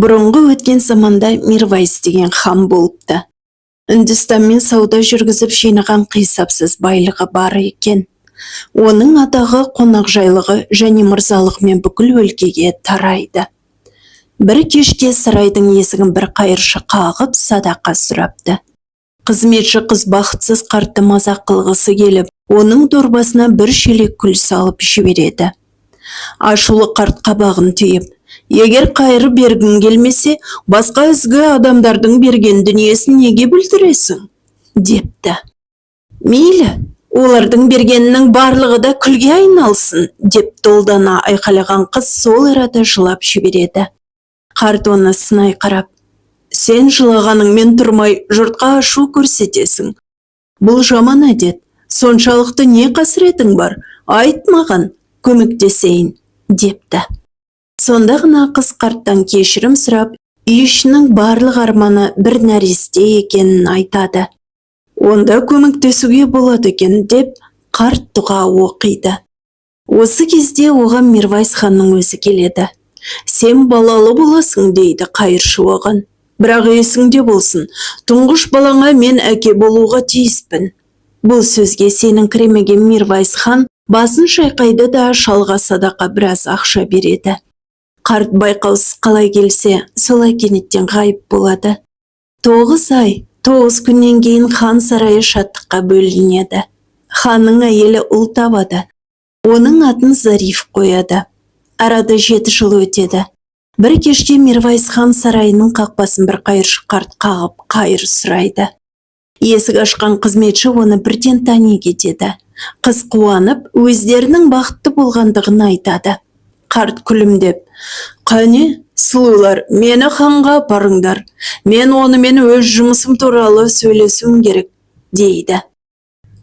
Бұрынғы өткен заманда Мирвайс деген хан болыпты. Үндістанмен сауда жүргізіп жинаған қисапсыз байлығы бар екен. Оның атағы қонақжайлығы және мырзалығымен бүкіл өлкеге тарайды. Бір кеште сарайдың есігін бір қайыршы қағып, садақа сұрапты. Қызметші қыз бақытсыз қартты мазақ қылғысы келіп, оның дорбасына бір шелек күл салып жібереді. Ашулы қарт қабағын түйіп: «Егер қайыр бергің келмесе, басқа ізгі адамдардың берген дүниесін неге бүлдіресің?» – депті. «Мейлі, олардың бергенінің барлығы да күлге айналсын!» – деп долдана айқайлаған қыз сол арада жылап жібереді. Қарт оны сынай қарап: «Сен жылағаныңмен тұрмай, жұртқа ашу көрсетесің. Бұл жаман әдет. Соншалықты не қасіретің бар? Айт маған, көмектесейін», – депті. Сонда ғана қыз қарттан кешірім сұрап, үй ішінің барлық арманы бір нәресте екенін айтады. «Онда көмектесуге болады екен», – деп қарт дұға оқиды. Осы кезде оған Мирвайс ханның өзі келеді. «Сен балалы боласың, – дейді қайыршы оған. – Бірақ есіңде болсын, тұңғыш балаңа мен әке болуға тиіспін». Бұл сөзге сеніңкіремеген Мирвайс хан басын шайқайды да, шалға садақа біраз ақша береді. Қарт байқаусыз қалай келсе, солай кенеттен ғайып болады. 9 ай 9 күннен кейін хан сарайы шаттыққа бөленеді. Ханның әйелі ұл табады. Оның атын Зариф қояды. Арада 7 жыл өтеді. Бір кеште Мирвайс хан сарайының қақпасын бір қайыршы қарт қағып, қайыр сұрайды. Есік ашқан қызметші оны бірден тани кетеді. Қыз қуанып, өздерінің бақытты болғандығын айтады. Қарт күлімдеп: «Қане, сұлулар, мені ханға апарыңдар. Мен онымен өз жұмысым туралы сөйлесуім керек», – дейді.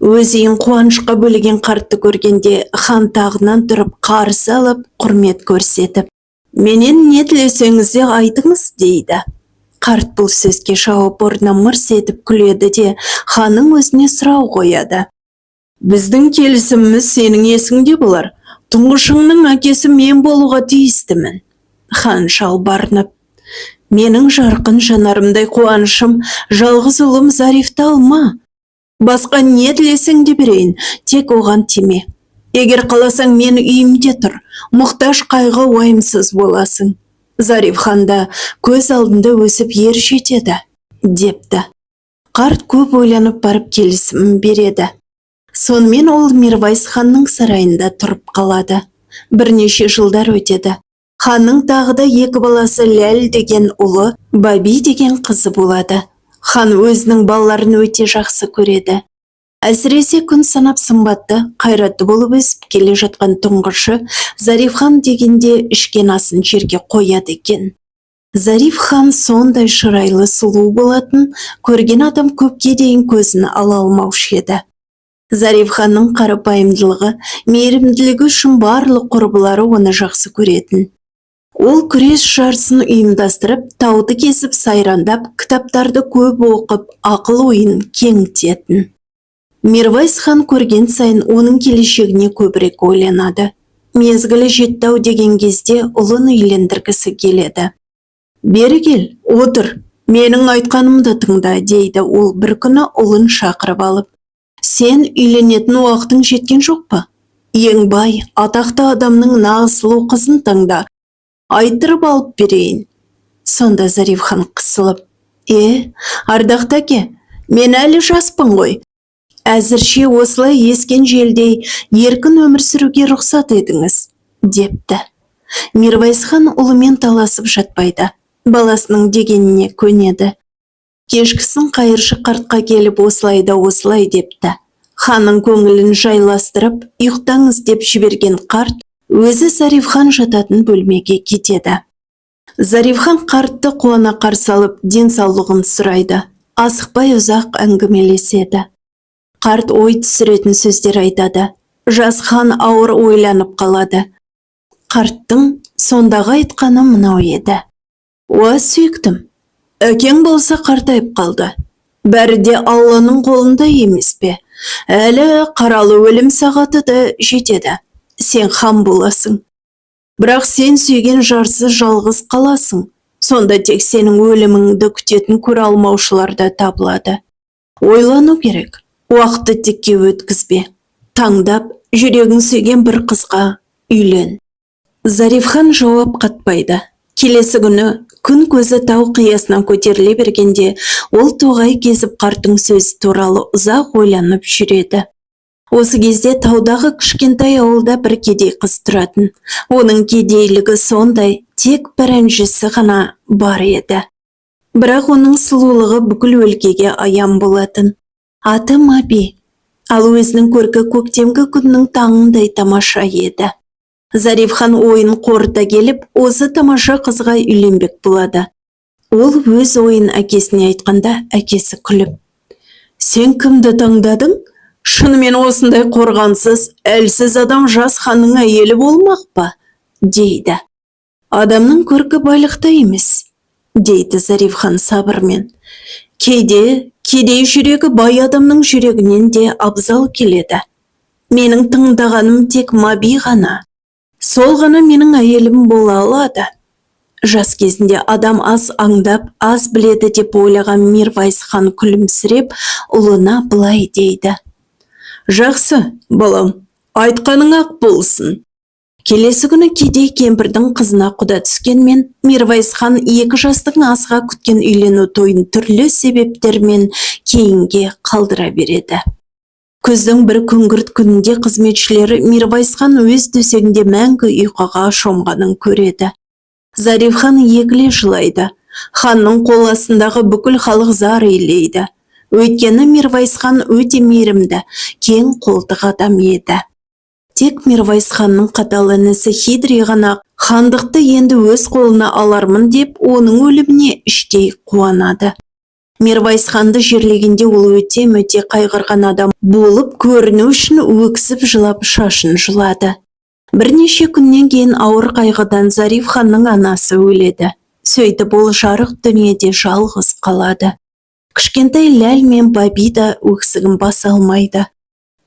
Өз үйін қуанышқа бөлеген қартты көргенде, хан тағынан тұрып, қарсы алып, құрмет көрсетіп: «Менен не тілесеңіз де айтыңыз», – дейді. Қарт бұл сөзге жауап орнына мырс етіп күледі де, ханның өзіне сұрау қояды: «Біздің келісіміміз сенің есіңде болар. Тұңғышыңның әкесі мен болуға тиістімін». Хан жалбарынып: «Менің жарқын жанарымдай қуанышым, жалғыз ұлым Зарифті алма. Басқа не тілесең де берейін, тек оған тиме. Егер қаласаң, мен үйімде тұр, мұқтаж, қайғы уайымсыз боласың. Зариф хан да көз алдында өсіп ер жетеді», – депті. Қарт көп ойланып барып, келісімін береді. Сонымен ол Мирвайс ханның сарайында тұрып қалады. Бірнеше жылдар өтеді. Ханның тағы да екі баласы, Ләл деген ұлы, Баби деген қызы болады. Хан өзінің балаларын өте жақсы көреді. Әсіресе күн санап сымбатты, қайратты болып өсіп келе жатқан тұңғышы Зариф хан дегенде, ішкен асын жерге қояды екен. Зариф хан сондай шырайлы, сұлу болатын, көрген адам көпке дейін көзін ала алмаушы еді. Зариф ханның қарапайымдылығы, мейірімділігі үшін барлық құрбылары оны жақсы көретін. Ол күрес жарысын ұйымдастырып, тауды кезіп сайрандап, кітаптарды көп оқып, ақыл ойын кеңітетін. Мирвайс хан көрген сайын оның келешегіне көбірек ойланады. Мезгілі жетті ау деген кезде ұлын үйлендіргісі келеді. «Бері кел, отыр, менің айтқанымды тыңда», – дейді ол бір күні ұлын шақырып алып. «Сен үйленетін уақытың жеткен жоқ па? Ең бай, атақты адамның нағыз сұлу қызын таңда, айттырып алып берейін». Сонда Зариф хан қысылып: «Е, ардақты әке, мен әлі жаспын ғой. Әзірше осылай ескен желдей еркін өмір сүруге рұқсат етіңіз», – депті. Мирвайс хан ұлымен таласып жатпайды, баласының дегеніне көнеді. Кешкісін қайыршы қартқа келіп, осылай да осылай депті. Ханның көңілін жайластырып, ұйықтаңыз деп жіберген қарт өзі Зариф хан жататын бөлмеге кетеді. Зариф хан қартты қуана қарсы алып, денсаулығын сұрайды. Асықпай ұзақ әңгімелеседі. Қарт ой түсіретін сөздер айтады. Жас хан ауыр ойланып қалады. Қарттың сондағы айтқаны мынау еді: «Уа, сүйіктім, әкең болса, қартайып қалды. Бәрі де Алланың қолында емес пе? Әлі қаралы өлім сағаты да жетеді. Сен хан боласың, бірақ сен сүйген жарсыз жалғыз қаласың. Сонда тек сенің өліміңді күтетін көре алмаушылар да табылады. Ойлану керек, уақытты текке өткізбе. Таңдап, жүрегің сүйген бір қызға үйлен. Зарифхан жауап қатпайды. Келесі күні күн көзі тау қиясынан көтеріле бергенде, ол тоғай кезіп, қарттың сөзі туралы ұзақ ойланып жүреді. Осы кезде таудағы кішкентай ауылда бір кедей қыз тұратын. Оның кедейлігі сондай, тек бір інжісі ғана бар еді. Бірақ оның сұлулығы бүкіл өлкеге аян болатын. Аты Маби, ал өзінің көркі көктемгі күннің таңындай тамаша еді. Зарифхан ойын қорыта келіп, осы тамаша қызға үйленбек болады. Ол өз ойын әкесіне айтқанда, әкесі күліп: «Сен кімді таңдадың? Шынымен осындай қорғансыз, әлсіз адам жас ханның әйелі болмақ па?» – дейді. «Адамның көркі байлықта емес», – дейді Зарифхан сабырмен. «Кейде кедей жүрегі бай адамның жүрегінен де абзал келеді. Менің тыңдағаным тек Маби ғана. Сол ғана менің әйелім бола алады». Жас кезінде адам аз аңдап, аз біледі деп ойлаған Мирвайс хан күлімсіреп, ұлына былай дейді: «Жақсы, балам, айтқаның ақ болсын». Келесі күні кедей кемпірдің қызына құда түскенмен, Мирвайс хан екі жастың асыға күткен үйлену тойын түрлі себептермен кейінге қалдыра береді. Күздің бір күңгірт күнінде қызметшілері Мирвайс хан өз төсегінде мәңгі ұйқыға шомғанын көреді. Зарифхан егіле жылайды. Ханның қол астындағы бүкіл халық зар илейді. Өйткені Мирвайс хан өте мейірімді, кең қолтық адам еді. Тек Мирвайс ханның қатал інісі Хидри ғана хандықты енді өз қолына алармын деп, оның өліміне іштей қуанады. Мирвайс ханды жерлегенде, ол өте-мөте қайғырған адам болып көріну үшін өксіп жылап, шашын жұлады. Бірнеше күннен кейін ауыр қайғыдан Зариф ханның анасы өледі. Сөйтіп, ол жарық дүниеде жалғыз қалады. Кішкентай Ләл мен Баби да өксігін баса алмайды.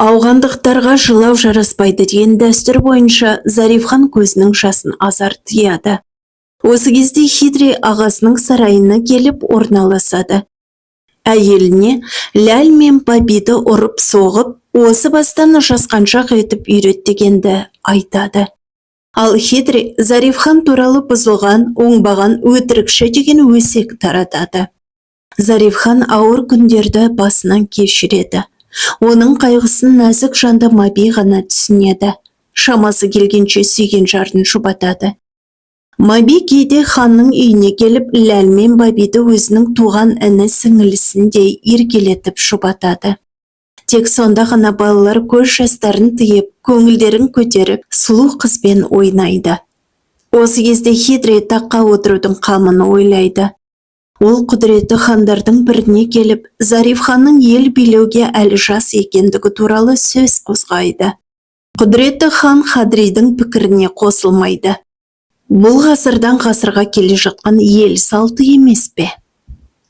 Ауғандықтарға жылау жараспайды деген дәстүр бойынша, Зариф хан көзінің жасын азар тыяды. Осы кезде Хидри ағасының сарайына келіп орналасады. Әйеліне Ләл мен Бабиді ұрып соғып, осы бастан жасқаншақ етіп үйрет дегенді айтады. Ал Хидри Зарифхан туралы бұзылған, оңбаған, өтірікші деген өсек таратады. Зарифхан ауыр күндерді басынан кешіреді. Оның қайғысын нәзік жанды Маби ғана түсінеді. Шамасы келгенше сүйген жарын жұбатады. Маби кейде ханның үйіне келіп, Ләл мен Бабиді өзінің туған іні сіңілісіндей еркелетіп жұбатады. Тек сонда ғана балалар көз жастарын тыйып, көңілдерін көтеріп, сұлу қызбен ойнайды. Осы кезде Хидри таққа отырудың қамын ойлайды. Ол құдіретті хандардың біріне келіп, Зариф ханның ел билеуге әлі жас екендігі туралы сөз қозғайды. Құдіретті хан Хадридің пікіріне қосылмайды. «Бұл ғасырдан ғасырға келе жатқан ел салты емес пе?»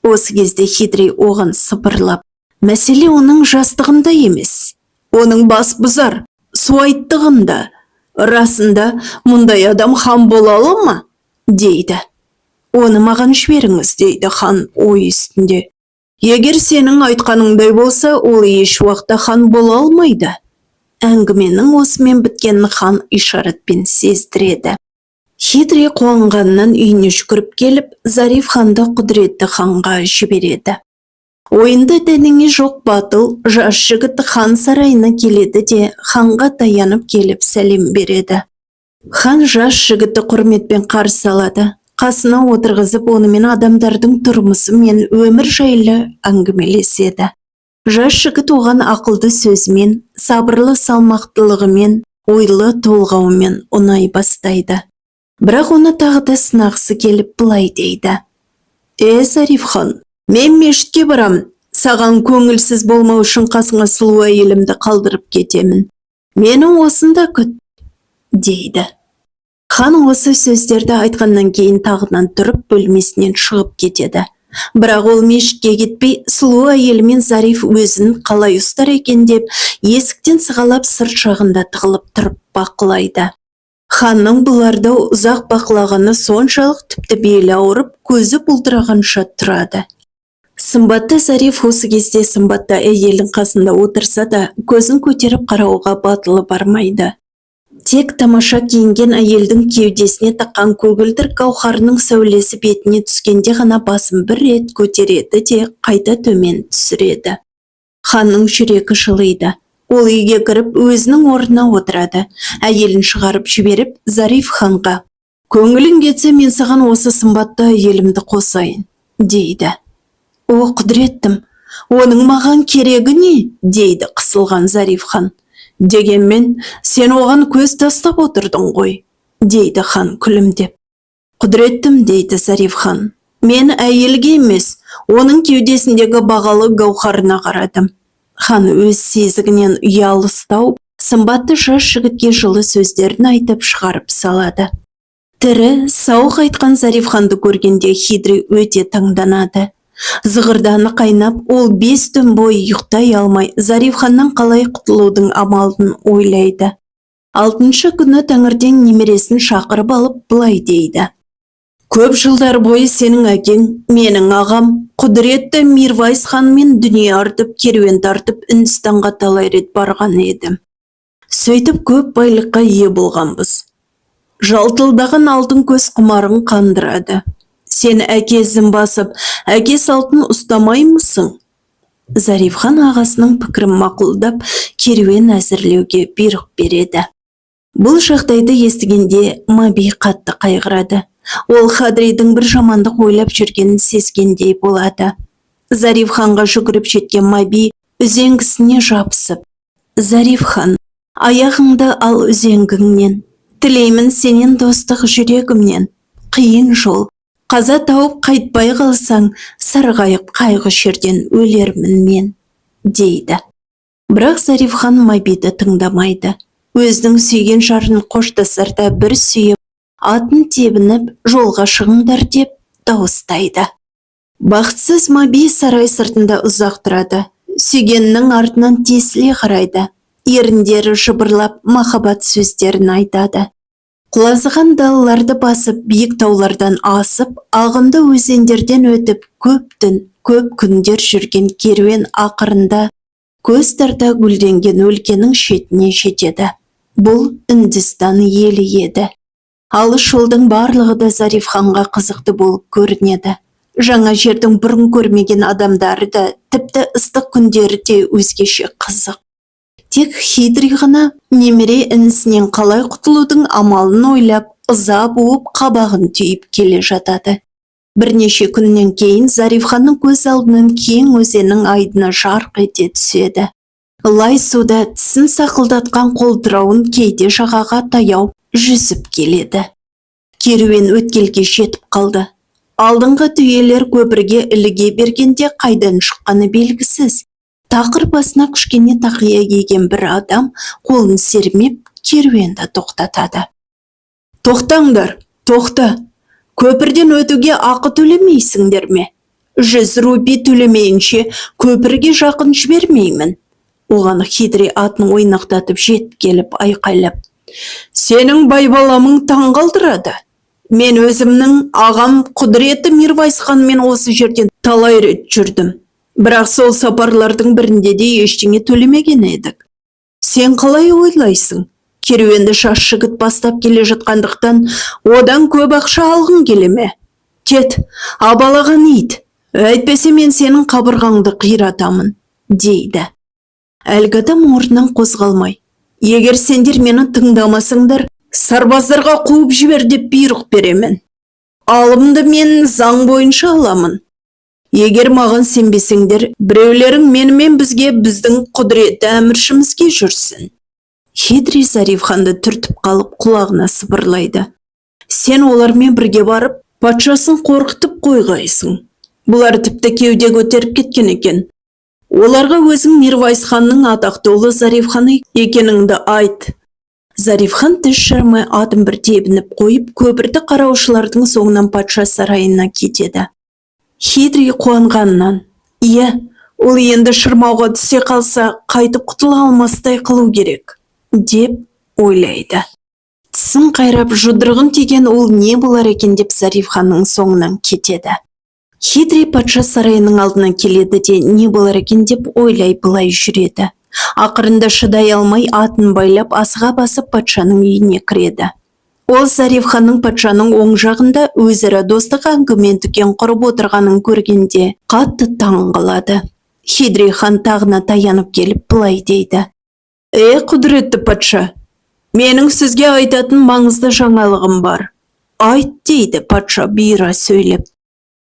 Осы кезде Хидри оған сыбырлап: «Мәселе оның жастығында емес, оның бас бұзар суайттығында. Расында, мұндай адам хан бола ала ма?» – дейді. «Оны маған жіберіңіз», – дейді хан ой үстінде. «Егер сенің айтқаныңдай болса, ол еш уақытта хан бола алмайды». Әңгіменің осымен біткенін хан ишаратпен сездіреді. Хидри қуанғаннан үйіне жүгіріп келіп, Зариф ханды құдіретті ханға жібереді. Ойында дәнеңе жоқ батыл жас жігіт хан сарайына келеді де, ханға таянып келіп сәлем береді. Хан жас жігітті құрметпен қарсы алады. Қасына отырғызып, онымен адамдардың тұрмысы мен өмір жайлы әңгімелеседі. Жас жігіт оған ақылды сөзімен, сабырлы салмақтылығымен, ойлы толғауымен ұнай бастайды. Бірақ оны тағы да сынағысы келіп, былай дейді: «Е, Зариф хан, мен мешітке барамын. Саған көңілсіз болмау үшін қасыңа сұлу әйелімді қалдырып кетемін. Мені осында күт», – дейді. Хан осы сөздерді айтқаннан кейін тағынан тұрып, бөлмесінен шығып кетеді. Бірақ ол мешітке кетпей, сұлу әйелімен Зариф өзін қалай ұстар екен деп, есіктен сығалап, сырт жағында тығылып тұрып бақылайды. Ханның бұларды ұзақ бақылағаны соншалық, тіпті белі ауырып, көзі бұлдырағанша тұрады. Сымбатты Зариф осы кезде сымбатты әйелдің қасында отырса да, көзін көтеріп қарауға батылы бармайды. Тек тамаша киінген әйелдің кеудесіне таққан көгілдір гауһарының сәулесі бетіне түскенде ғана басын бір рет көтереді де, қайта төмен түсіреді. Ханның жүрегі жылиды. Ол үйге кіріп, өзінің орнына отырады. Әйелін шығарып жіберіп, Зариф ханға: «Көңілің кетсе, мен саған осы сымбатты әйелімді қосайын», – дейді. «О, құдіреттім, оның маған керегі не?» – дейді қысылған Зариф хан. «Дегенмен сен оған көз тастап отырдың ғой», – дейді хан күлімдеп. «Құдіреттім, – дейді Зариф хан, – мен әйелге емес, оның кеудесіндегі бағалы гауһарына қарадым». Хан өз сезігінен ұялыс тауып, сымбатты жас жігітке жылы сөздерін айтып, шығарып салады. Тірі, сау қайтқан Зариф ханды көргенде Хидри өте таңданады. Зығырданы қайнап, ол 5 түн бойы ұйықтай алмай, Зариф ханнан қалай құтылудың амалын ойлайды. Алтыншы күні таңертең немересін шақырып алып, былай дейді: «Көп жылдар бойы сенің әкең, менің ағам, құдіретті Мирвайс ханмен дүние артып, керуен тартып, Үндістанға талай рет барған едім. Сөйтіп көп байлыққа ие болғанбыз. Жалтылдаған алтын көз құмарын қандырады. Сен әке ізін басып, әке салтын ұстамаймысың?» Зариф хан ағасының пікірін мақұлдап, керуен әзірлеуге бұйрық береді. Бұл жағдайды естігенде Маби қатты қайғырады. Ол Хадридің бір жамандық ойлап жүргенін сезгендей болады. Зариф ханға жүгіріп жеткен Маби үзеңгісіне жабысып: «Зариф хан, аяғыңды ал үзеңгіңнен. Тілеймін сенен достық жүрегімнен. Қиын жол, қаза тауып қайтпай қалсаң, сарғайып қайғы шерден өлермін мен», – дейді. Бірақ Зариф хан Мабиді тыңдамайды. Өзінің сүйген жарын қоштасарда бір сүйіп, атын тебініп, «Жолға шығыңдар!» деп дауыстайды. Бақытсыз Маби сарай сыртында ұзақ тұрады. Сүйгенінің артынан тесіле қарайды. Еріндері жыбырлап, махаббат сөздерін айтады. Құлазыған далаларды басып, биік таулардан асып, ағынды өзендерден өтіп, көп түн, көп күндер жүрген керуен ақырында көз тарта гүлденген өлкенің шетіне жетеді. Бұл Үндістан елі еді. Алыс жолдың барлығы да Зариф ханға қызықты болып көрінеді. Жаңа жердің бұрын көрмеген адамдары да, тіпті ыстық күндері де өзгеше қызық. Тек Хидри ғана немере інісінен қалай құтылудың амалын ойлап, ыза буып, қабағын түйіп келе жатады. Бірнеше күннен кейін Зариф ханның көз алдынан кең өзеннің айдыны жарқ ете түседі. Лай суда тісін сақылдатқан қолтырауын кейде жағаға таяу жүзіп келеді. Керуен өткелге жетіп қалды. Алдыңғы түйелер көпірге іліге бергенде, қайдан шыққаны белгісіз, тақыр басына кішкене тақия киген бір адам қолын сермеп, керуенді тоқтатады. «Тоқтаңдар, тоқта! Көпірден өтуге ақы төлемейсіңдер ме? 100 рупи төлемейінше көпірге жақын жібермеймін». Оған Хидри атын ойнақтатып жетіп келіп, айқайлап: «Сенің байбаламың таң қалдырады. Мен өзімнің ағам құдіретті Мирвайс ханмен осы жерден талай рет жүрдім. Бірақ сол сапарлардың бірінде де ештеңе төлемеген едік. Сен қалай ойлайсың? Керуенді жас жігіт бастап келе жатқандықтан одан көп ақша алғың келе ме? Кет, абалаған ит! Әйтпесе мен сенің қабырғаңды қиратамын», – дейді. Әлгі адам орнынан қозғалмай: «Егер сендер мені тыңдамасаңдар, сарбаздарға қуып жібер деп бұйрық беремін. Алымды мен заң бойынша аламын. Егер маған сенбесеңдер, біреулерің менімен бізге, біздің құдіретті әміршімізге жүрсін». Хидри Зариф ханды түртіп қалып, құлағына сыбырлайды: «Сен олармен бірге барып, патшасын қорқытып қойғайсың. Бұлар тіпті кеуде көтеріп кеткен екен. Оларға өзің Мирвайс ханның атақты ұлы Зариф хан екеніңді айт». Зариф хан тіс жармай атын бір тебініп қойып, көпірді қараушылардың соңынан патша сарайына кетеді. Хидри қуанғаннан: «Иә, ол енді шырмауға түсе қалса, қайтып құтыла алмастай қылу керек», – деп ойлайды. Тісін қайрап, жұдырығын түйген ол не болар екен деп Зариф ханның соңынан кетеді. Хидри патша сарайының алдына келеді де, не болар екен деп ойлай былай жүреді. Ақырында шыдай алмай, атын байлап, асыға басып патшаның үйіне кіреді. Ол Зариф ханның патшаның оң жағында өзара достық әңгіме дүкен құрып отырғанын көргенде қатты таң қалады. Хидри хан тағына таянып келіп былай дейді: «Е, құдіретті патша, менің сізге айтатын маңызды жаңалығым бар». «Айт», – дейді патша бұйыра сөйлеп.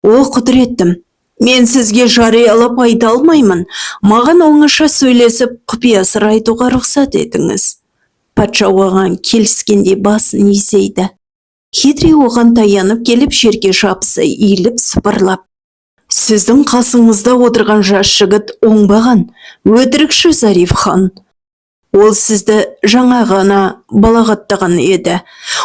«О, құдіреттім, мен сізге жариялап айта алмаймын. Маған оңаша сөйлесіп, құпия сыр айтуға рұқсат етіңіз». Патша оған келіскендей басын изейді. Хидри оған таянып келіп, жерге жабыса иіліп, сыбырлап: «Сіздің қасыңызда отырған жас жігіт оңбаған, өтірікші Зариф хан. Ол сізді жаңа ғана балағаттаған еді.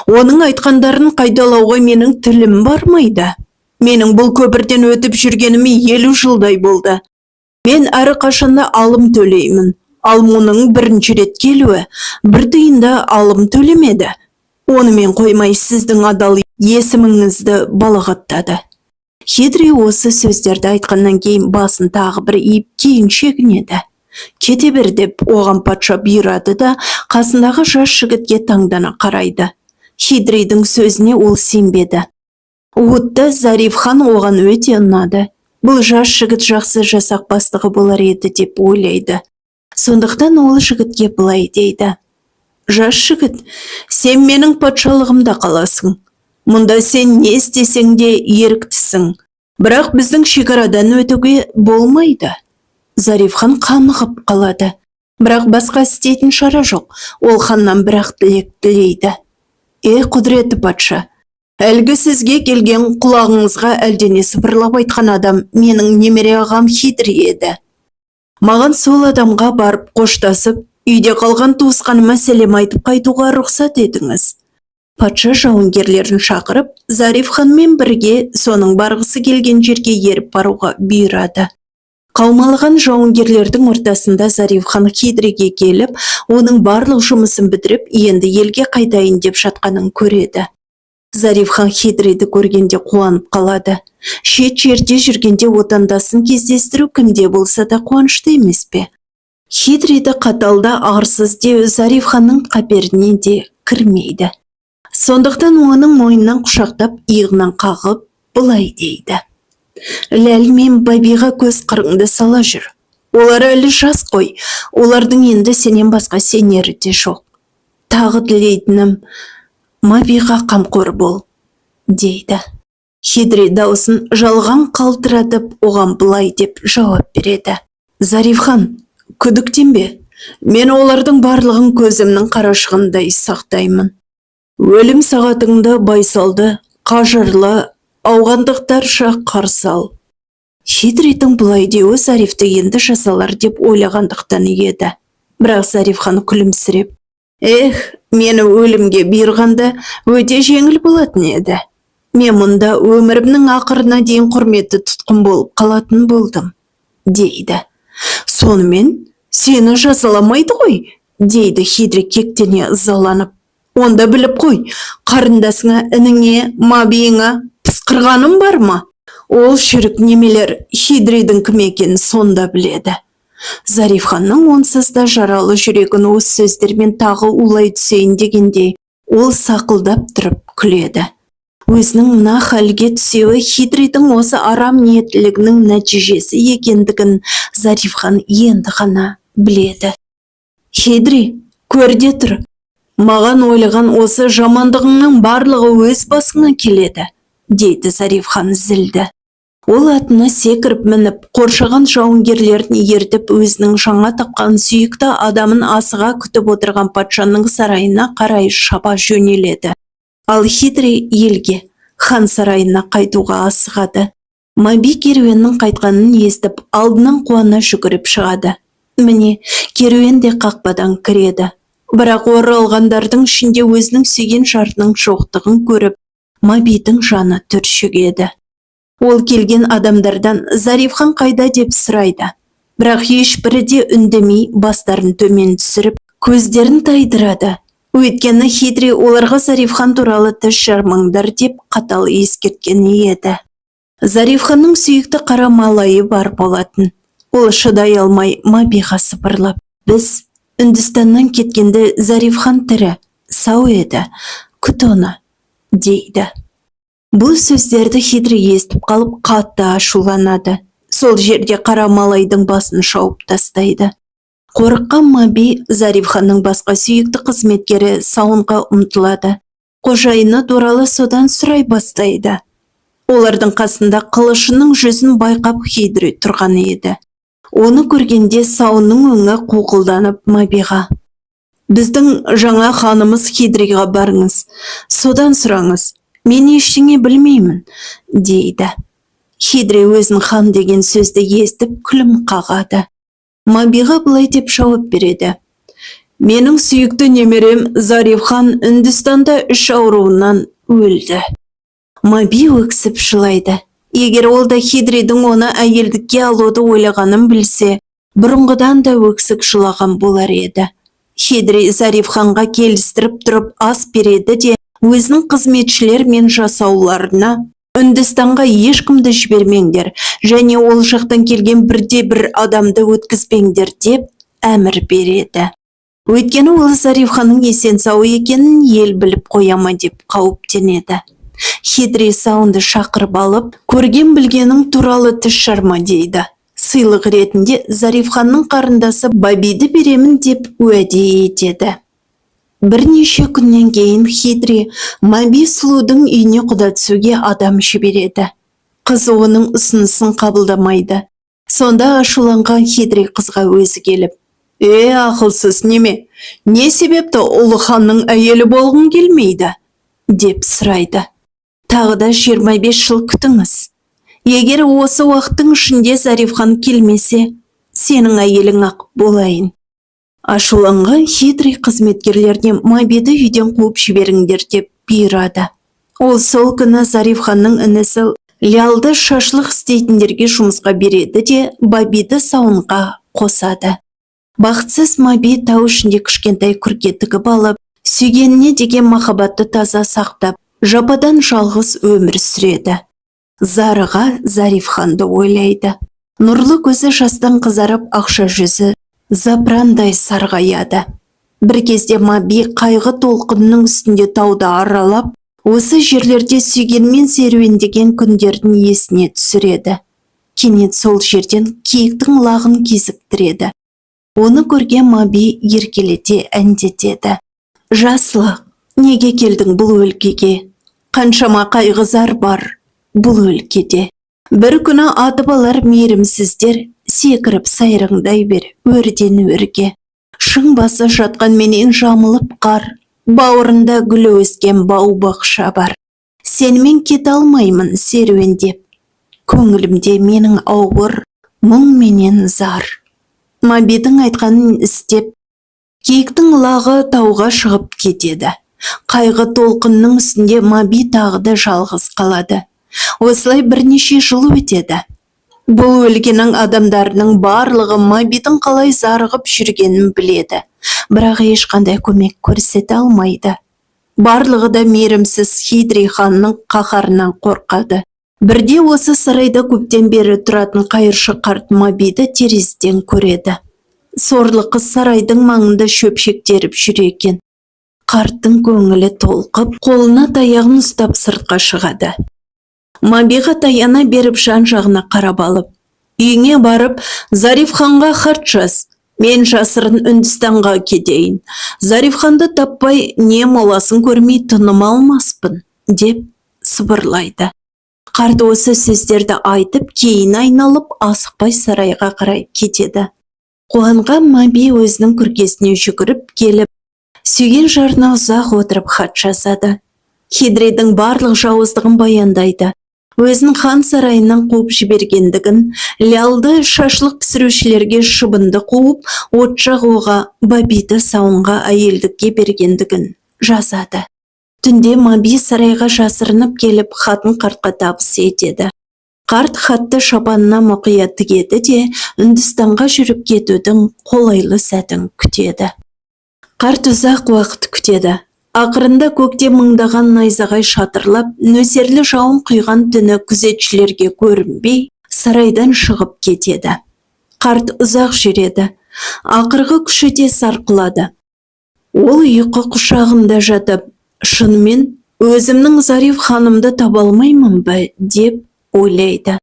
Оның айтқандарын қайталауға менің тілім бармайды. Менің бұл көпірден өтіп жүргеніме 50 жылдай болды. Мен әрқашанда алым төлеймін. Ал мұның бірінші рет келуі, бір тиын да алым төлемеді. Онымен қоймай, сіздің адал есіміңізді балағаттады». Хидри осы сөздерді айтқаннан кейін басын тағы бір иіп, кейін шегінеді. «Кете бер», – деп оған патша бұйырады да, қасындағы жас жігітке таңдана қарайды. Хидридің сөзіне ол сенбеді. Уытты Зариф хан оған өте ұнады. Бұл жас жігіт жақсы жасақ бастығы болар еді деп ойлайды. Сондықтан ол жігітке былай дейді: «Жас жігіт, сен менің патшалығымда қаласың. Мұнда сен не істесең де еріктісің. Бірақ біздің шекарадан өтуге болмайды». Зариф хан қамығып қалады. Бірақ басқа істейтін шара жоқ. Ол ханнан бір-ақ тілек тілейді: «Е, құдіретті патша, әлгі сізге келген, құлағыңызға әлдене сыбырлап айтқан адам менің немере ағам Хидри еді. Маған сол адамға барып қоштасып, үйде қалған туысқаныма сәлем айтып қайтуға рұқсат етіңіз». Патша жауынгерлерін шақырып, Зариф ханмен бірге соның барғысы келген жерге еріп баруға бұйырады. Қаумалаған жауынгерлердің ортасында Зариф хан Хидриге келіп, оның барлық жұмысын бітіріп, енді елге қайтайын деп жатқанын көреді. Зариф хан Хидриді көргенде қуанып қалады. Шет жерде жүргенде отандасын кездестіру кімде болса да қуанышты емес пе? Хидриді қатал да арсыз деу Зариф ханның қаперіне де кірмейді. Сондықтан оның мойнынан құшақтап, иығынан қағып, былай дейді: «Ләл мен Бабиға көз қырыңды сала жүр. Олар әлі жас қой, олардың енді сенен басқа сенері де жоқ. Тағы тілейтінім, Мабиға қамқор бол», – дейді. Хидри даусын жалған қалтыратып, оған былай деп жауап береді: «Зариф хан, күдіктенбе, мен олардың барлығын көзімнің қарашығындай сақтаймын. Өлім сағатыңды байсалды, қажырлы ауғандықтарша қарсы ал». Хидридің бұлай деуі Зарифті енді жазалар деп ойлағандықтан еді. Бірақ Зариф хан күлімсіреп: «Эх, мені өлімге бұйырғанда өте жеңіл болатын еді. Мен мұнда өмірімнің ақырына дейін құрметті тұтқын болып қалатын болдым», – дейді. «Сонымен сені жазаламайды ғой», – дейді Хидри кектене ызаланып. «Онда біліп қой, қарындасыңа, ініңе, Мабиыңа пысқырғаным бар ма? Ол шірік немелер Хидридің кім екенін сонда біледі». Зариф ханның онсыз да жаралы жүрегін осы сөздермен тағы улай түсейін дегендей, ол сақылдап тұрып күледі. Өзінің мына халге түсуі Хидридің осы арам ниеттілігінің нәтижесі екендігін Зариф хан енді ғана біледі. «Хидри, көрде тұр, маған ойлаған осы жамандығыңның барлығы өз басыңа келеді», – дейді Зариф хан зілді. Ол атына секіріп мініп, қоршаған жауынгерлерін ертіп, өзінің жаңа тапқан сүйікті адамын асыға күтіп отырған патшаның сарайына қарай шаба жөнеледі. Ал Хидри елге, хан сарайына қайтуға асығады. Маби керуеннің қайтқанын естіп, алдынан қуана жүгіріп шығады. Міне, керуен де қақпадан кіреді. Бірақ оралғандардың ішінде өзінің сүйген жарының жоқтығын көріп, Мабидің жаны түршігеді. Ол келген адамдардан Зариф хан қайда деп сұрайды. Бірақ ешбірі де үндемей, бастарын төмен түсіріп, көздерін тайдырады. Өйткені Хидри оларға Зарифхан туралы тіс жармаңдар деп қатал ескерткен еді. Зарифханның сүйікті қара малайы бар болатын. Ол шыдай алмай Мабиға сыбырлап: «Біз Үндістаннан кеткенде Зарифхан тірі, сау еді, күт оны», – дейді. Бұл сөздерді Хидри естіп қалып, қатты ашуланады. Сол жерде қара малайдың басын шауып тастайды. Қорыққан Маби Зарифханның басқа сүйікті қызметкері Сауынға ұмтылады. Қожайыны туралы содан сұрай бастайды. Олардың қасында қылышының жүзін байқап Хидри тұрған еді. Оны көргенде Сауынның өңі қуқылданып, Мабиға: «Біздің жаңа ханымыз Хидриға барыңыз, содан сұраңыз, мен ештеңе білмеймін», – дейді. Хидри өзін хан деген сөзді естіп, күлім қағады. Мабиға былай деп жауап береді: «Менің сүйікті немерем Зарифхан Үндістанда іш ауруынан өлді». Маби өксіп жылайды. Егер ол да Хидридің оны әйелдікке алуды ойлағанын білсе, бұрынғыдан да өксік жылаған болар еді. Хидри Зарифханға келістіріп тұрып ас береді де, өзінің қызметшілер мен жасауларына: «Үндістанға ешкімді жібермеңдер және ол жақтан келген бірде бір адамды өткізбеңдер», – деп әмір береді. Өйткені ол Зарифханның есен сау екенін ел біліп қоя ма деп қауіптенеді. Хидри Сауынды шақырып алып, «Көрген білгенің туралы тіс жарма», – дейді. Сыйлық ретінде Зарифханның қарындасы Бабиді беремін деп уәде етеді. Бірнеше күннен кейін Хидри Маби сұлудың үйіне құда түсуге адам жібереді. Қыз оның ұсынысын қабылдамайды. Сонда ашуланған Хидри қызға өзі келіп: «Е, ақылсыз неме, не себепті ұлы ханның әйелі болғың келмейді?» – деп сұрайды. «Тағы да 25 жыл күтіңіз. Егер осы уақыттың ішінде Зарифхан келмесе, сенің әйелің ақ болайын». Ашуланған Хидри қызметкерлеріне: «Мабиді үйден қуып жіберіңдер», – деп бұйырады. Ол сол күні Зарифханның інісі Лялды шашлық істейтіндерге жұмысқа береді де, Бабиді сауынға қосады. Бақытсыз Маби тау ішінде кішкентай күрке тігіп алып, сүйгеніне деген махаббатты таза сақтап, жападан жалғыз өмір сүреді. Зарыға Зарифханды ойлайды. Нұрлы көзі жастан қызарып, ақша жүзі запырандай сарғаяды. Бір кезде Маби қайғы толқынның үстінде тауды аралап, осы жерлерде сүйгенмен серуендеген күндерін есіне түсіреді. Кенет сол жерден киіктің лағын кезіктіреді. Оны көрген Маби еркелете әндетеді: «Жас лақ, неге келдің бұл өлкеге? Қаншама қайғы зар бар бұл өлкеде. Бір күні атып алар мейірімсіздер, секіріп сайраңдай бер өрден өрге. Шың басы жатқанменен жамылып қар, бауырында гүл өскен бау бақша бар. Сенімен кете алмаймын серуендеп, көңілімде менің ауыр мұң менен зар». Мабидің айтқанын істеп, киіктің лағы тауға шығып кетеді. Қайғы толқынның үстінде Маби тағы да жалғыз қалады. Осылай бірнеше жыл өтеді. Бұл өлкенің адамдарының барлығы Мабидің қалай зарығып жүргенін біледі, бірақ ешқандай көмек көрсете алмайды. Барлығы да мейірімсіз Хидри ханның қаһарынан қорқады. Бірде осы сарайда көптен бері тұратын қайыршы қарт Мабиді терезеден көреді. Сорлы қыз сарайдың маңында шөпшек теріп жүр екен. Қарттың көңілі толқып, қолына таяғын ұстап сыртқа шығады. Мабиға таяна беріп, жан жағына қарап алып: «Үйіңе барып, Зарифханға хат жаз. Мен жасырын Үндістанға кетейін. Зарифханды таппай, не моласын көрмей тыным алмаспын», – деп сыбырлайды. Қарт осы сөздерді айтып, кейін айналып, асықпай сарайға қарай кетеді. Қуанған Маби өзінің күркесіне жүгіріп келіп, сүйген жарына ұзақ отырып хат жазады. Хидридің барлық жауыздығын баяндайды. Өзін хан сарайынан қуып жібергендігін, Лялды шашлық пісірушілерге шыбынды қуып, от жағуға, Бабиді сауынға әйелдікке бергендігін жазады. Түнде Маби сарайға жасырынып келіп, хатын қартқа табыс етеді. Қарт хатты шапанына мұқият тігеді де, Үндістанға жүріп кетудің қолайлы сәтін күтеді. Қарт ұзақ уақыт күтеді. Ақырында көкте мыңдаған найзағай шатырлап, нөсерлі жауын құйған түні күзетшілерге көрінбей, сарайдан шығып кетеді. Қарт ұзақ жүреді. Ақырғы күші де сарқылады. Ол ұйқы құшағында жатып, шынымен өзімнің Зариф ханымды таба алмаймын ба деп ойлайды.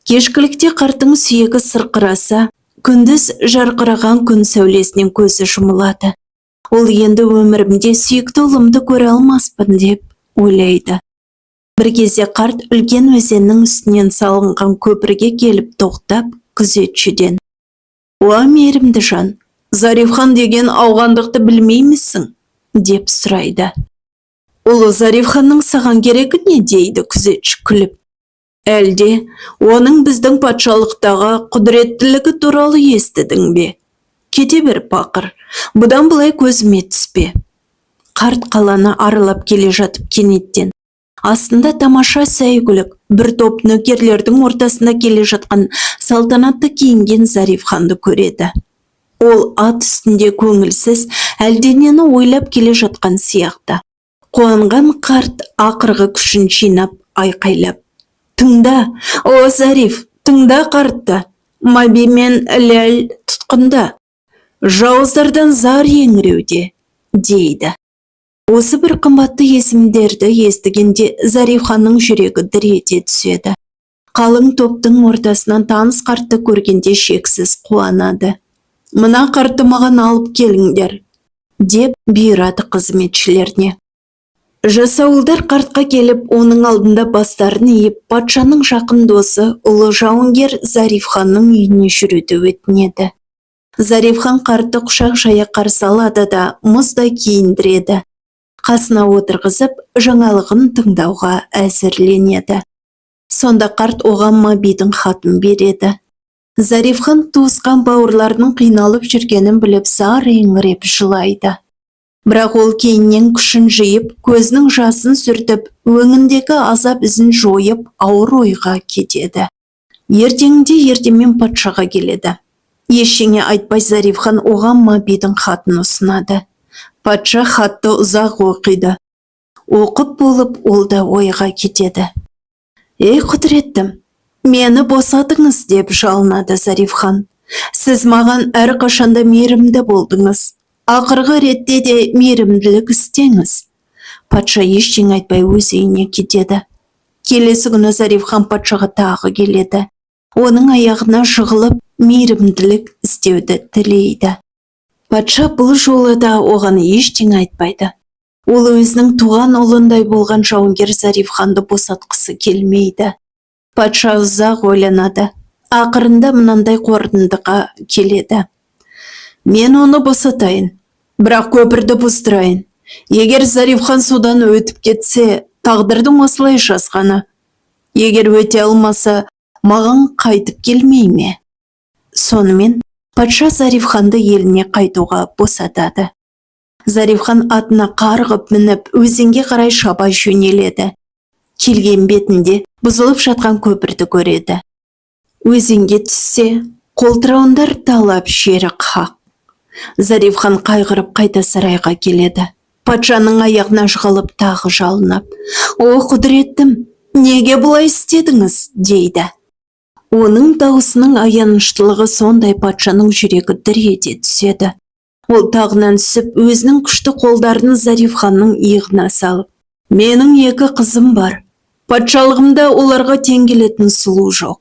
Кешкілікте қарттың сүйегі сырқыраса, күндіз жарқыраған күн сәулесінен көзі жұмылады. Ол енді өмірімде сүйікті ұлымды көре алмаспын деп ойлайды. Бір кезде қарт үлкен өзеннің үстінен салынған көпірге келіп тоқтап, күзетшіден: «Уа, мейірімді жан, Зарифхан деген ауғандықты білмеймісің?» – деп сұрайды. «Ұлы Зарифханның саған керегі не?» – дейді күзетші күліп. «Әлде оның біздің патшалықтағы құдіреттілігі туралы естідің бе? Кете бер, пақыр, бұдан былай көзіме түспе». Қарт қаланы аралап келе жатып, кенеттен астында тамаша сәйгүлік, бір топ нөкерлердің ортасында келе жатқан салтанатты киінген Зарифханды көреді. Ол ат үстінде көңілсіз, әлденені ойлап келе жатқан сияқты. Қуанған қарт ақырғы күшін жинап, айқайлап: «Тыңда, о Зариф, тыңда қартты! Маби мен Ләл тұтқында, жауыздардан зар еңіреуде», – дейді. Осы бір қымбатты есімдерді естігенде Зарифханның жүрегі дір ете түседі. Қалың топтың ортасынан таныс қартты көргенде шексіз қуанады. «Мына қартты маған алып келіңдер», – деп бұйырады қызметшілеріне. Жасауылдар қартқа келіп, оның алдында бастарын иіп, патшаның жақын досы, ұлы жауынгер Зарифханның үйіне жүруді өтінеді. Зарифхан қартты құшақ жая қарсы алады да, мұздай киіндіреді. Қасына отырғызып, жаңалығын тыңдауға әзірленеді. Сонда қарт оған Мабидің хатын береді. Зарифхан туысқан бауырларының қиналып жүргенін біліп, зар еңіреп жылайды. Бірақ ол кейіннен күшін жиып, көзінің жасын сүртіп, өңіндегі азап ізін жойып, ауыр ойға кетеді. Ертеңінде ертемен патшаға келеді. Ештеңе айтпай Зарифхан оған Мабидің хатын ұсынады. Патша хатты ұзақ оқиды. Оқып болып, ол да ойға кетеді. «Ей, құдіреттім, мені босатыңыз», – деп жалынады Зарифхан. «Сіз маған әрқашанда мейірімді болдыңыз. Ақырғы ретте де мейірімділік істеңіз». Патша ештеңе айтпай өз үйіне кетеді. Келесі күні Зарифхан патшаға тағы келеді. Оның аяғына жығылып, мейірімділік істеуді тілейді. Патша бұл жолы да оған ештеңе айтпайды. Ол өзінің туған ұлындай болған жауынгер Зарифханды босатқысы келмейді. Патша ұзақ ойланады. Ақырында мынандай қорытындыға келеді: «Мен оны босатайын, бірақ көпірді бұздырайын. Егер Зарифхан судан өтіп кетсе, тағдырдың осылай жазғаны. Егер өте алмаса, маған қайтып келмей ме?» Сонымен патша Зарифханды еліне қайтуға босатады. Зарифхан атына қарғып мініп, өзенге қарай шаба жөнеледі. Келген бетінде бұзылып жатқан көпірді көреді. Өзенге түссе, қолтырауындар талап жері қақ. Зарифхан қайғырып қайта сарайға келеді. Патшаның аяғына жығылып, тағы жалынып: «О, құдіреттім, неге бұлай істедіңіз?» – дейді. Оның даусының аяныштылығы сондай, патшаның жүрегі дір ете түседі. Ол тағынан түсіп, өзінің күшті қолдарын Зарифханның иығына салып: «Менің екі қызым бар. Патшалығымда оларға тең келетін сұлу жоқ.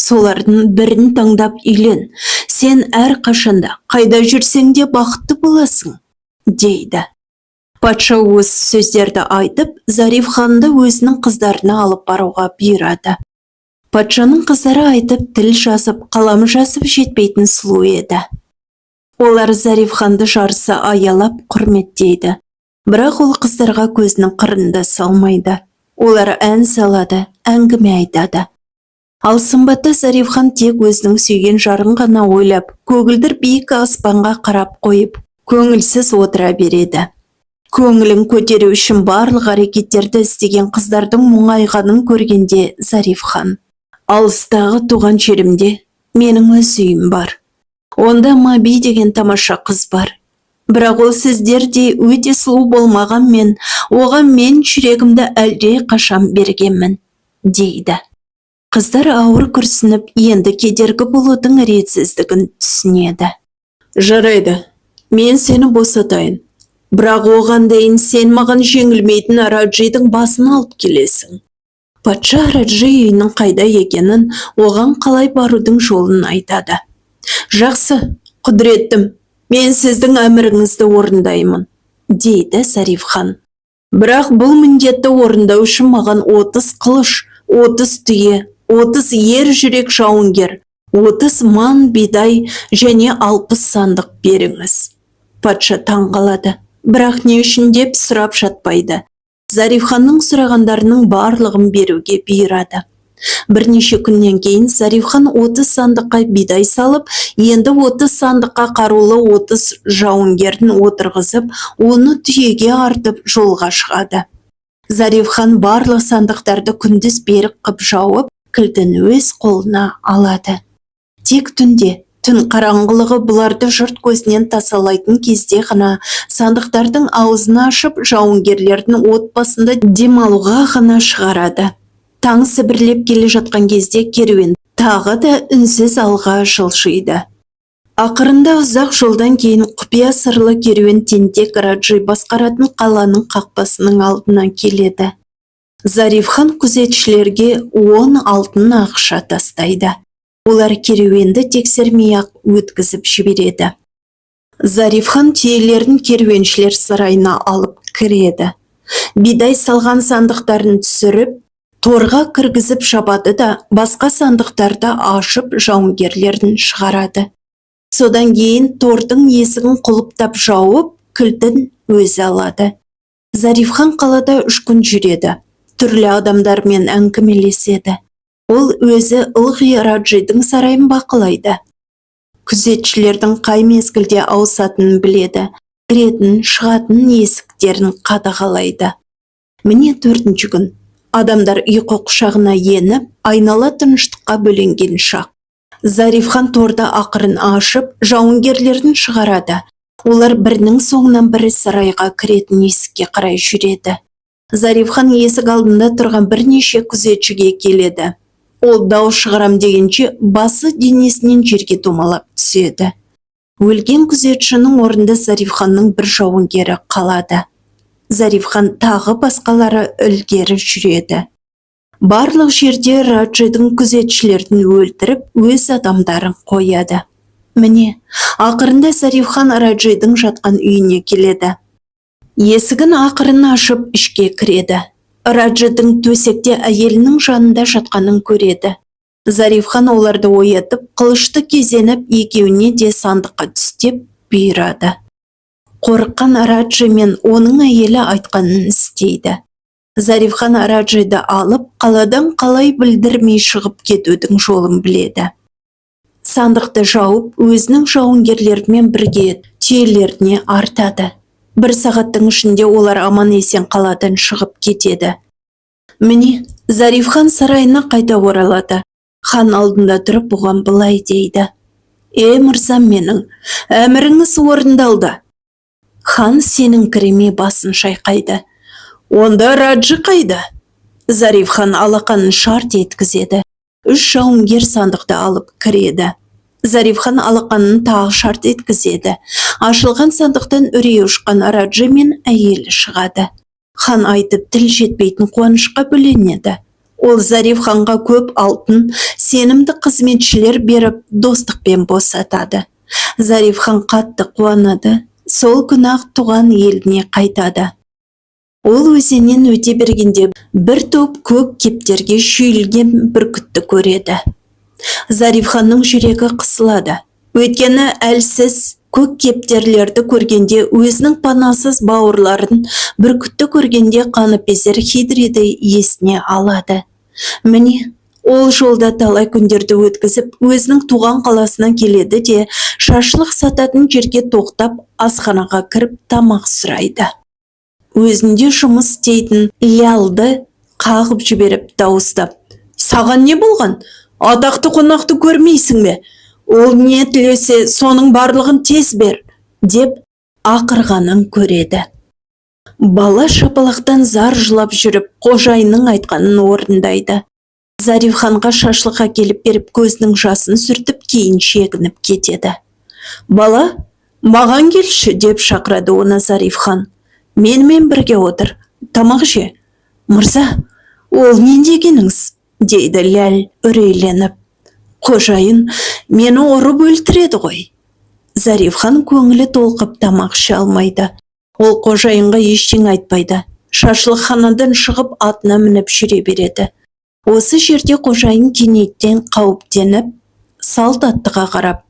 Солардың бірін таңдап үйлен. Сен әрқашанда қайда жүрсең де бақытты боласың», – дейді. Патша осы сөздерді айтып, Зарифханды өзінің қыздарына алып баруға бұйырады. Патшаның қыздары айтып, тіл жазып, қалам жазып жетпейтін сұлу еді. Олар Зарифханды жарыса аялап, құрметтейді. Бірақ ол қыздарға көзінің қырын да салмайды. Олар ән салады, әңгіме айтады. Ал сымбатты Зарифхан тек өзінің сүйген жарын ғана ойлап, көгілдір биік аспанға қарап қойып, көңілсіз отыра береді. Көңілін көтеру үшін барлық әрекеттерді істеген қыздардың мұңайғанын көргенде Зарифхан: «Алыстағы туған жерімде менің өз үйім бар. Онда Маби деген тамаша қыз бар. Бірақ ол сіздердей өте сұлу болмағанмен, оған мен жүрегімді әлдеқашан бергенмін», – дейді. Қыздар ауыр күрсініп, енді кедергі болудың ретсіздігін түсінеді. «Жарайды, мен сені босатайын. Бірақ оған дейін сен маған жеңілмейтін Раджидің басын алып келесің». Патша Раджи үйінің қайда екенін, оған қалай барудың жолын айтады. «Жақсы, құдіреттім, мен сіздің әміріңізді орындаймын», – дейді Зариф хан. «Бірақ бұл міндетті орындау үшін маған 30 қылыш, 30 түйе, 30 ер жүрек жауынгер, 30 ман бидай және 60 сандық беріңіз». Патша таң қалады, бірақ не үшін деп сұрап жатпайды. Зариф ханның сұрағандарының барлығын беруге бұйырады. Бірнеше күннен кейін Зариф хан 30 сандыққа бидай салып, енді 30 сандыққа қарулы 30 жауынгерін отырғызып, оны түйеге артып, жолға шығады. Зариф хан барлық сандықтарды күндіз берік қып жауып, кілтін өз қолына алады. Тек түнде, түн қараңғылығы бұларды жұрт көзінен тасалайтын кезде ғана сандықтардың аузын ашып, жауынгерлердің от басында демалуға ғана шығарады. Таң сібірлеп келе жатқан кезде керуен тағы да үнсіз алға жылжиды. Ақырында ұзақ жолдан кейін құпия сырлы керуен тентек Раджи басқаратын қаланың қақпасының алдына келеді. Зариф хан күзетшілерге 10 алтын ақша тастайды. Олар керуенді тексермей-ақ өткізіп жібереді. Зариф хан түйелерін керуеншілер сарайына алып кіреді. Бидай салған сандықтарын түсіріп, торға кіргізіп жабады да, басқа сандықтарды ашып, жауынгерлерін шығарады. Содан кейін тордың есігін құлыптап жауып, кілтін өзі алады. Зариф хан қалада 3 күн жүреді. Түрлі адамдармен әңгімелеседі. Ол өзі ылғи Раджидің сарайын бақылайды. Күзетшілердің қай мезгілде ауысатынын біледі, кіретін, шығатын есіктерін қадағалайды. Міне, төртінші күн. Адамдар ұйқы құшағына еніп, айнала тыныштыққа бөленген шақ. Зариф хан торды ақырын ашып, жауынгерлерін шығарады. Олар бірінің соңынан бірі сарайға кіретін есікке қарай жүреді. Зариф хан есік алдында тұрған бірнеше күзетшіге келеді. Ол дауыс шығарам дегенше, басы денесінен жерге домалап түседі. Өлген күзетшінің орнында Зариф ханның бір жауынгері қалады. Зариф хан тағы басқалары ілгері жүреді. Барлық жерде Раджидің күзетшілерін өлтіріп, өз адамдарын қояды. Міне, ақырында Зариф хан Раджидің жатқан үйіне келеді. Есігін ақырын ашып, ішке кіреді. Раджидің төсекте әйелінің жанында жатқанын көреді. Зариф хан оларды оятып, қылышты кезеніп, екеуіне де сандыққа түс деп бұйырады. Қорыққан Раджи мен оның әйелі айтқанын істейді. Зариф хан Раджиді алып, қаладан қалай білдірмей шығып кетудің жолын біледі. Сандықты жауып, өзінің жауынгерлерімен бірге түйелеріне артады. Бір сағаттың ішінде олар аман-есен қаладан шығып кетеді. Міне, Зариф хан сарайына қайта оралады. Хан алдында тұрып, бұған былай дейді: «Е, мырзам менің, әміріңіз орындалды». Хан сеніңкіремей басын шайқайды. «Онда Раджи қайда?» Зариф хан алақанын шарт еткізеді. Үш жауынгер сандықты алып кіреді. Зариф хан алақанын тағы шарт еткізеді. Ашылған сандықтан үрейі ұшқан Раджи мен әйелі шығады. Хан айтып тіл жетпейтін қуанышқа бөленеді. Ол Зариф ханға көп алтын, сенімді қызметшілер беріп, достықпен босатады. Зариф хан қатты қуанады. Сол күні-ақ туған еліне қайтады. Ол өзеннен өте бергенде бір топ көк кептерге шүйілген бүркітті көреді. Зариф ханның жүрегі қысылады. Өйткені әлсіз көк кептерлерді көргенде өзінің панасыз бауырларын, бүркітті көргенде қаныпезер Хидриді есіне алады. Міне, ол жолда талай күндерді өткізіп, өзінің туған қаласына келеді де, шашлық сататын жерге тоқтап, асханаға кіріп тамақ сұрайды. Өзінде жұмыс істейтін Лялды қағып жіберіп дауыстап: «Саған не болған? Атақты қонақты көрмейсің бе? Ол не тілесе, соның барлығын тез бер», – деп Ақырғанын көреді. Бала шапалақтан зар жылап жүріп, қожайынның айтқанын орындайды. Зариф ханға шашлық әкеліп беріп, көзінің жасын сүртіп, кейін шегініп кетеді. «Бала, маған келші», – деп шақырады оны Зариф хан. «Менімен бірге отыр, тамақ же». «Мырза, ол не дегеніңіз?» – дейді Ләл үрейленіп. «Қожайын мені ұрып өлтіреді ғой». Зариф хан көңілі толқып, тамақ іше алмайды. Ол қожайынға ештеңе айтпайды. Шашлықханадан шығып, атына мініп жүре береді. Осы жерде қожайын кенеттен қауіптеніп, салт аттыға қарап,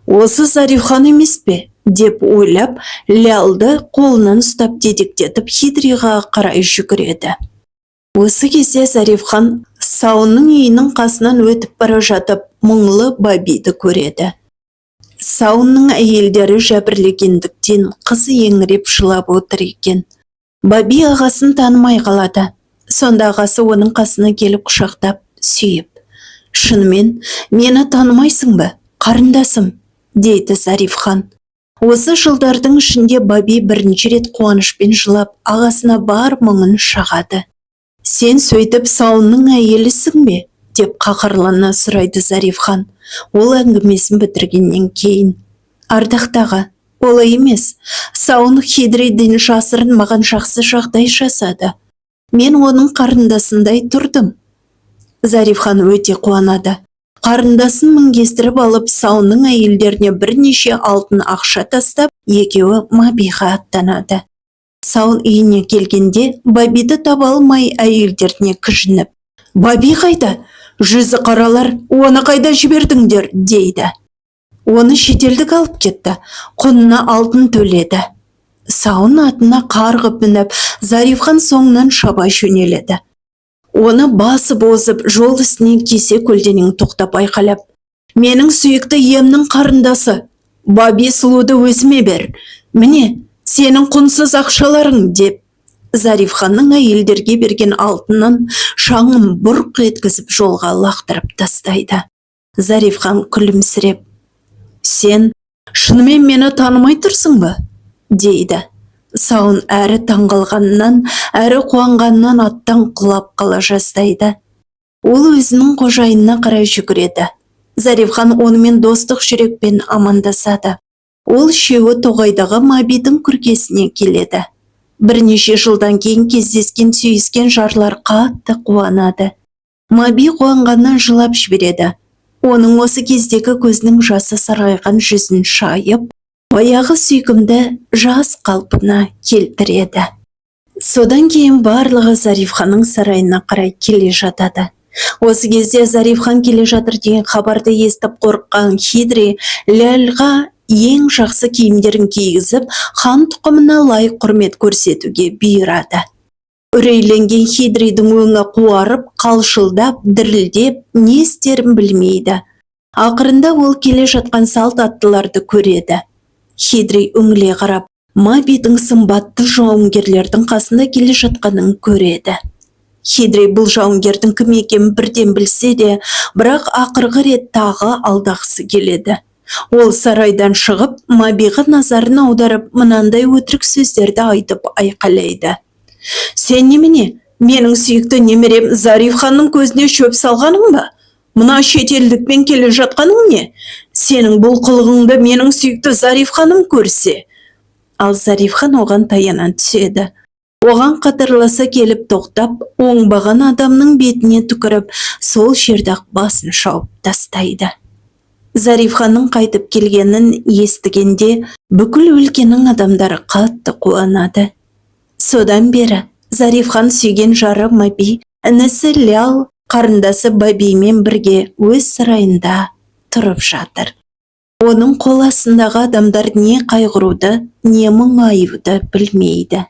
«Осы Зариф хан емес пе?» деп ойлап, Лялды қолынан ұстап, дедектетіп, Хидриға қарай жүгіреді. Осы кезде Зариф хан Сауынның үйінің қасынан өтіп бара жатып, мұңлы Бабиді көреді. Сауынның әйелдері жәбірлегендіктен, қызы еңіреп жылап отыр екен. Баби ағасын танымай қалады. Сонда ағасы оның қасына келіп, құшақтап сүйіп: «Шынымен мені танымайсың ба, қарындасым?» – дейді Зариф хан. Осы жылдардың ішінде Баби бірінші рет қуанышпен жылап, ағасына бар мұңын шағады. «Сен сөйтіп Сауынның әйелісің бе?» – деп қаһарлана сұрайды Зариф хан ол әңгімесін бітіргеннен кейін. «Ардақты аға, олай емес. Сауын Хидриден жасырын маған жақсы жағдай жасады. Мен оның қарындасындай тұрдым». Зариф хан өте қуанады. Қарындасын мінгестіріп алып, Сауынның әйелдеріне бірнеше алтын ақша тастап, екеуі Мабиға аттанады. Сауын үйіне келгенде Бабиді таба алмай, әйелдеріне кіжініп: «Баби қайда? Жүзі қаралар, оны қайда жібердіңдер?» – дейді. «Оны шетелдік алып кетті, құнына алтын төледі». Сауын атына қарғып мініп, Зарифхан соңынан шаба жөнеледі. Оны басып озып, жол үстіне кесе көлденең тоқтап, айқайлап: «Менің сүйікті иемнің қарындасы Баби сұлуды өзіме бер! Міне, сенің құнсыз ақшаларың!» – деп, Зарифханның әйелдерге берген алтынын шаңын бұрқ еткізіп, жолға лақтырып тастайды. Зарифхан күлімсіреп: «Сен шынымен мені танымай тұрсың ба?» – дейді. Сауын әрі таңғалғаннан, әрі қуанғаннан аттан құлап қала жаздайды. Ол өзінің қожайынына қарай жүгіреді. Зарифхан онымен достық жүрекпен амандасады. Ол үшеуі тоғайдағы Мабидің күркесіне келеді. Бірнеше жылдан кейін кездескен сүйіскен жарлар қатты қуанады. Маби қуанғаннан жылап жібереді. Оның осы кездегі көзінің жасы сарғайған жүзін шайып, баяғы сүйкімді жас қалпына келтіреді. Содан кейін барлығы Зарифханның сарайына қарай келе жатады. Осы кезде Зарифхан келе жатыр деген хабарды естіп қорыққан Хидри Ләлға ең жақсы киімдерін кигізіп, хан тұқымына лайық құрмет көрсетуге бұйырады. Үрейленген Хидридің өңі қуарып, қалшылдап, дірілдеп, не істерін білмейді. Ақырында ол келе жатқан салт аттыларды көреді. Хидри үңіле қарап, Мабидің сымбатты жауынгерлердің қасында келе жатқанын көреді. Хидри бұл жауынгердің кім екенін бірден білсе де, бірақ ақырғы рет тағы алдағысы келеді. Ол сарайдан шығып, Мабиға назарын аударып, мынандай өтірік сөздерді айтып айқайлайды: «Сен немене, менің сүйікті немерем Зариф ханның көзіне шөп салғаның ба? Мына шетелдікпен келе жатқаның не? Сенің бұл қылығыңды менің сүйікті Зариф ханым көрсе!» Ал Зариф хан оған таяна түседі. Оған қатарласа келіп тоқтап, оңбаған адамның бетіне түкіріп, сол жерде ақ басын шауып тастайды. Зариф ханның қайтып келгенін естігенде, бүкіл өлкенің адамдары қатты қуанады. Содан бері Зариф хан сүйген жары Маби, інісі Лял, қарындасы Бабимен бірге өз сарайында тұрып жатыр. Оның қол астындағы адамдар не қайғыруды, не мұңаюды білмейді.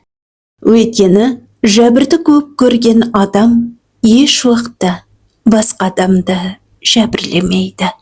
Өйткені жәбірді көп көрген адам еш уақытта басқа адамды жәбірлемейді.